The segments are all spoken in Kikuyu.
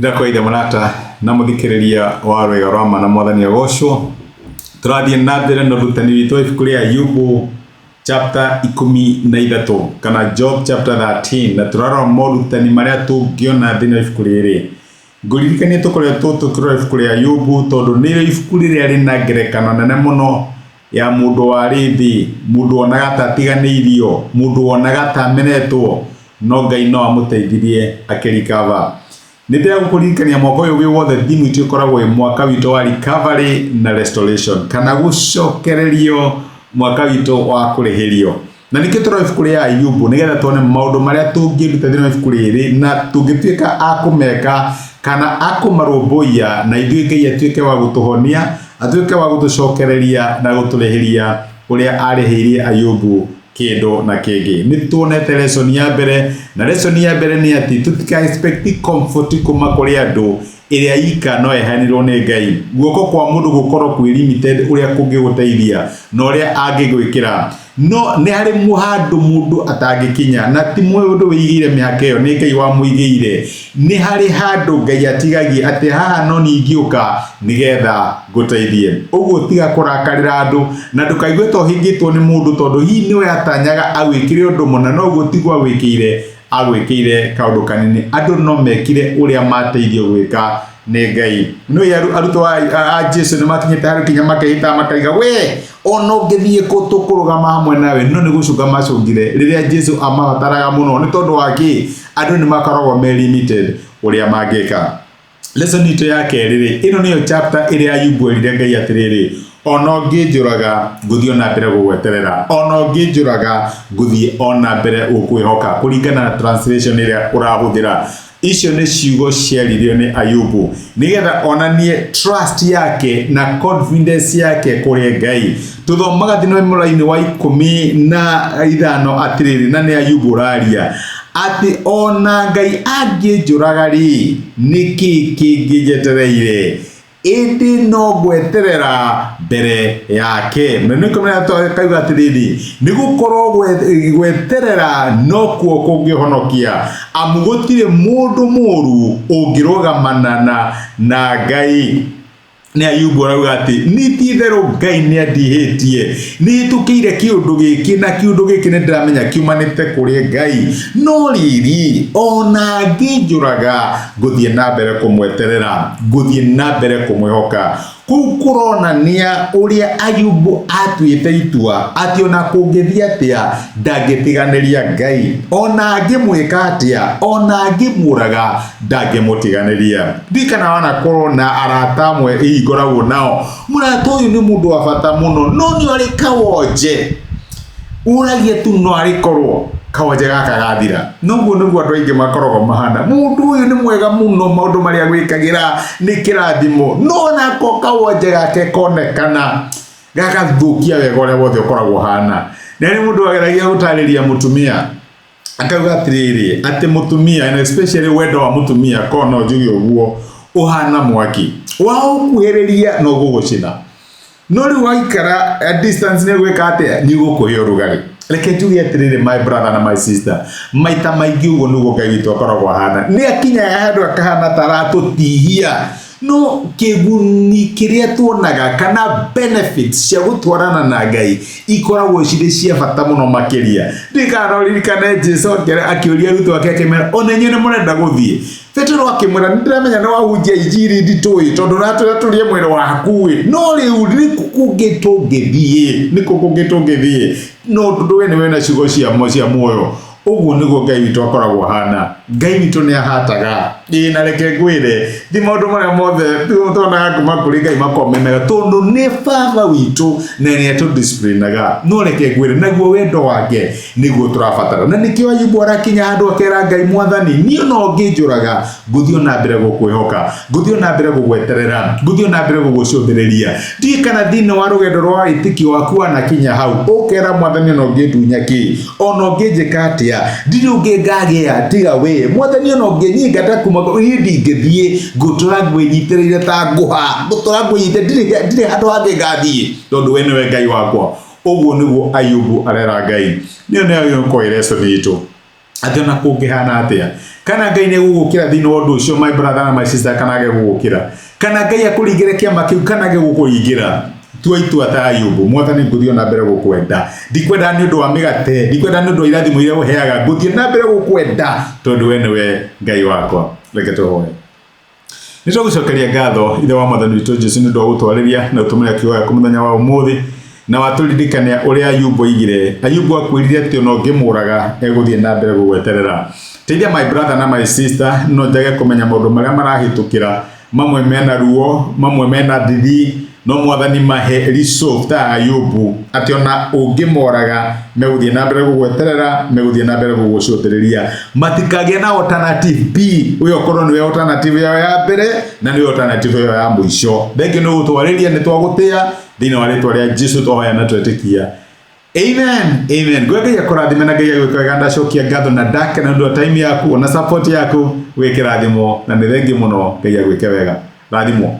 Ndakwaitha mũrata na mũthikĩrĩria wa rwĩga rwa ma na mwathani agocwo. Tũrathiĩ na mbere na ũrutani witũ wa ibuku rĩa Ayubu chapter 13 kana Job chapter 13, na tũrarora morutani marĩa tũngĩona thĩinĩ wa ibuku rĩrĩ. Ngũririkanie tũkoretwo tũkĩrora ibuku rĩa Ayubu tondũ nĩrĩo ibuku rĩrĩa rĩna ngerekano nene mũno ya mũndũ warĩ thĩ, mũndũ wonaga ta atiganĩirio, mũndũ wonaga ta amenetwo, no Ngai no amũteithirie akĩrikava. Nĩ ndĩragũkũririkania mwaka ũyũ wĩ wothe theme itũ ĩkoragwo ĩ mwaka witũ wa recovery na restoration, kana gũcokererio, mwaka witũ wa kũrĩhĩrio. Na nĩkĩo tũroya ibuku rĩa Ayubu nĩgetha tuone maũndũ marĩa tũngĩruta thĩinĩ wa ibuku rĩrĩ na tũngĩtuĩka a kũmeka kana a kũmarũmbũiya, na ithuĩ Ngai atuĩke wa gũtũhonia, atuĩke wa gũtũcokereria na gũtũrĩhĩria ũrĩa arĩhĩirie Ayubu kĩndũ na kĩngĩ. Nĩ tuonete lesson ya mbere, na lesson ya mbere nĩ atĩ tũtika expect comfort kuma kũrĩ andũ, ĩrĩa ika no ĩheanirwo nĩ Ngai. Guoko kwa mũndũ gũkorwo kwĩ limited ũrĩa kũngĩgũteithia na ũrĩa angĩgwĩkĩra, no nĩ harĩ handũ mũndũ atangĩkinya, na ti mũndũ wĩigĩire mĩhaka ĩyo, nĩ Ngai wamũigĩire. Nĩ harĩ handũ Ngai atigagia atĩ haha no niĩ ingĩũka nĩgetha ngũteithie. Ũguo tiga kũrakarĩra andũ na ndũkaigue ta ũhĩngĩtwo nĩ mũndũ, tondũ hihi nĩwe atanyaga agwĩkĩre ũndũ mũna, no ũguo tiguo agwĩkĩire, agwĩkĩire kaũndũ kanini. Andũ no mekire ũrĩa mateithio gwĩka nĩ Ngai. Nĩ arutwo a Jesu nĩ makinyĩte harĩ kinya makehĩta makaiga, we ona ũngĩthiĩ kũ tũkũrũgama hamwe nawe, no nĩ gũcũnga macũngire rĩrĩa Jesu amabataraga mũno. Nĩ tondũ wa kĩ? Andũ nĩ makoragwo me limited ũrĩa mangĩka. Lesson itũ ya kerĩ rĩ, ĩno nĩyo chapter ĩrĩa Ayubu erire Ngai atĩrĩrĩ, ona ũngĩnjũraga ngũthiĩ ona mbere gũgweterera, ona ũngĩnjũraga ngũthiĩ ona mbere gũkwĩhoka, kũringana na translation ĩrĩa ũrahũthĩra. Icio nĩ ciugo ciaririo nĩ Ayubu nĩgetha onanie trust yake na confidence yake kũrĩ Ngai. Tũthomaga thĩinĩ wa mũraini wa 15 atĩrĩrĩ, na nĩ Ayubu ũraria atĩ ona Ngai angĩnjũraga rĩ, nĩkĩ kĩngĩnjetereire? Ĩndĩ no ngweterera mbere yake. Na nĩ 13 akauga atĩrĩrĩ, nĩ gũkorwo gweterera nokuo kũngĩhonokia, amu gũtirĩ mũndũ mũũru ũngĩrũgamana na Ngai. Nĩ Ayubu arauga atĩ nĩ ti itherũ Ngai nĩ andihĩtie, nĩ hĩtũkĩire kĩũndũ gĩkĩ na kĩũndũ gĩkĩ nĩ ndĩramenya kiumanĩte kũrĩ Ngai, no rĩrĩ ona angĩnjũraga ngũthiĩ na mbere kũmweterera, ngũthiĩ na mbere kũmwĩhoka. Kũu kũronania ũrĩa Ayubu atuĩte itua atĩ ona kũngĩthiĩ atĩa ndangĩtiganĩria Ngai, ona angĩmwĩka atĩa, ona angĩmũraga ndangĩmũtiganĩria. Ndirikana wanakorwo na arata amwe hihi ngoragwo nao, mũrata ũyũ nĩ mũndũ wa bata mũno, no nĩ arĩ kawonje ũragia tu no arĩkorwo kawonje gaka gathira. Noguo nĩguo andũ aingĩ makoragwo mahana, mũndũ ũyũ nĩ mwega mũno, maũndũ marĩa gwĩkagĩra nĩ kĩrathimo, no nako kawonje gake konekana gagathũkia wega ũrĩa wothe ũkoragwo ũhana. Na nĩ mũndũ wageragia gũtarĩria mũtumia akauga atĩrĩrĩ, atĩ mũtumia, and especially wendo wa mũtumia, korwo no njuge ũguo, ũhana mwaki waũkuhĩrĩria no gũgũcina, no rĩu waikara a distance nĩ gwĩka atĩa? Nĩ gũkũhe ũrugarĩ. Reke njuge atĩrĩrĩ, my brother na my sister, maita maingĩ ũguo nĩguo Ngai witũ akoragwo ahana. Nĩ akinyaga handũ akahana ta aratũtihia, no kĩguni kĩrĩa tuonaga kana benefits cia gũtwarana na Ngai ikoragwo cirĩ cia bata mũno makĩria. Ndirikana no ririkane Jesu akĩũria arutwo ake akĩmera, ona inyuĩ nĩ mũrenda gũthiĩ? Petero akĩmwĩra, nĩ ndĩramenya nĩ wahunjia injiri nditũ ĩ, tondũ ũratwĩra tũrĩe mwĩrĩ waku ĩ, no rĩu nĩ kũ kũngĩ tũngĩthiĩ? Nĩ kũ kũngĩ tũngĩthiĩ? No tondũ we nĩwe na ciugo cia muoyo. Ũguo nĩguo Ngai witũ akoragwo ahana. Ngai witũ nĩ ahataga. Ĩĩ, na reke ngwĩre, ti maũndũ marĩa mothe tuonaga kuma kũrĩ Ngai makoragwo me mega, tondũ nĩ baba witũ na nĩ atũdisciplinaga. No reke ngwĩre, naguo wendo wake nĩguo tũrabatara. Na nĩkĩo Ayubu arakinya handũ akera Ngai, Mwathani, niĩ no ũngĩnjũraga, ngũthiĩ ona mbere gũkwĩhoka, ngũthiĩ ona mbere gũgweterera, ngũthiĩ ona mbere gũgũcũthĩrĩria. Ndiũĩ kana thĩinĩ wa rũgendo rwa wĩtĩkio waku wanakinya hau, ũkera Mwathani, ona ũngĩndunya kĩ, ona ũngĩnjĩka atĩa, ndirĩ ũngĩ ngagĩa tiga we. Mwathani, ona ũngĩnyingata kuma niĩ ndingĩthiĩ, ngũtũra ngwĩnyitĩrĩire ta ngũha, ngũtũra ngwĩnyitĩrĩire, ndirĩ handũ hangĩ ngathiĩ, tondũ we nĩwe Ngai wakwa. Ũguo nĩguo Ayubu arera Ngai. Nĩyo nĩyo ĩkoragwo ĩ lesson itũ, atĩ ona kũngĩhana atĩa, Kana Ngai nĩ egũgũkĩra thĩinĩ wa ũndũ ũcio my brother na my sister kana age gũgũkĩra. Kana Ngai akũringĩre kĩama kĩu kana age gũkũringĩra. Tua itua ta Ayubu, Mwathani ngũthiĩ o na mbere gũkwenda. Ndikwenda nĩ ũndũ wa mĩgate, ndikwenda nĩ ũndũ wa irathimo iria ũheaga, ngũthiĩ na mbere gũkwenda tondũ we nĩwe Ngai wakwa. Reke tũhoe. Nĩ twagũcokeria ngatho ithe wa mwathani witũ Jesu nĩ ũndũ wa gũtwarĩria na ũtũmĩra kiugo gĩaku mũthenya wa ũmũthĩ na watũririkania ũrĩa Ayubu oigire. Ayubu akwĩrire atĩ ona ũngĩmũraga egũthiĩ na mbere gũgweterera. Teithia my brother na my sister no njage kũmenya maũndũ marĩa marahĩtũkĩra mamwe mena ruo mamwe mena thithi no mwathani mahe resolve ta Ayubu atĩ ona ũngĩmoraga megũthiĩ na mbere gũgweterera megũthiĩ na mbere gũgũcũthĩrĩria matikagĩe na alternative B ũyũ ũkorwo nĩwe alternative yao ya mbere na nĩwe alternative yao ya mũico. Thengiũ nĩ gũtwarĩria nĩ twagũtĩa thĩinĩ wa rĩtwa rĩa Jesu twahoya na twetĩkia. Amen. Amen. Ngwe Ngai akũrathime na Ngai agwĩka wega ndacokia ngatho na ndakena nĩ ũndũ wa time yaku ona support yaku wĩ kĩrathimo na nĩ thengiũ mũno Ngai agwĩke wega. Rathimwo.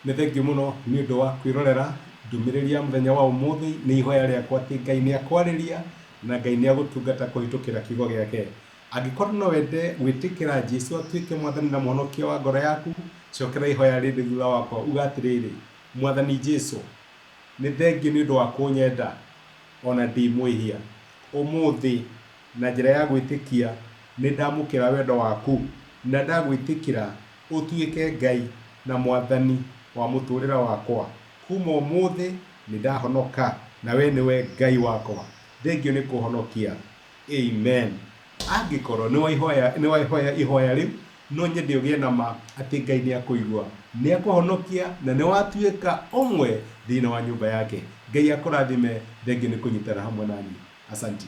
Nĩ thengiũ mũno nĩ ũndũ wa kwĩrorera ndũmĩrĩri ya mũthenya wa ũmũthĩ. Nĩ ihoya rĩakwa atĩ Ngai nĩ akwarĩria na Ngai nĩ agũtungata kũhĩtũkĩra kiugo gĩake. Angĩkorwo no wende gwĩtĩkĩra Jesu atuĩke Mwathani na Mũhonokia wa ngoro yaku, cokera ihoya rĩrĩ thutha wakwa, uga atĩrĩrĩ, Mwathani Jesu, nĩ thengiũ nĩ ũndũ wa kũnyenda o na ndĩ mwĩhia. Ũmũthĩ, na njĩra ya gwĩtĩkia, nĩ ndamũkĩra wendo waku na ndagwĩtĩkĩra ũtuĩke Ngai na Mwathani wa mũtũrĩre wakwa. Kuma ũmũthĩ nĩ ndahonoka na we nĩwe Ngai wakwa. Thengiũ nĩ kũhonokia. Amen. Angĩkorwo nĩ waihoya ihoya rĩu, no nyende ũgĩe na ma atĩ Ngai nĩ akũigua, nĩ akũhonokia na nĩ watuĩka ũmwe thĩinĩ wa nyũmba yake. Ngai akũrathime, thengiũ nĩ kũnyitana hamwe na niĩ. Asanti.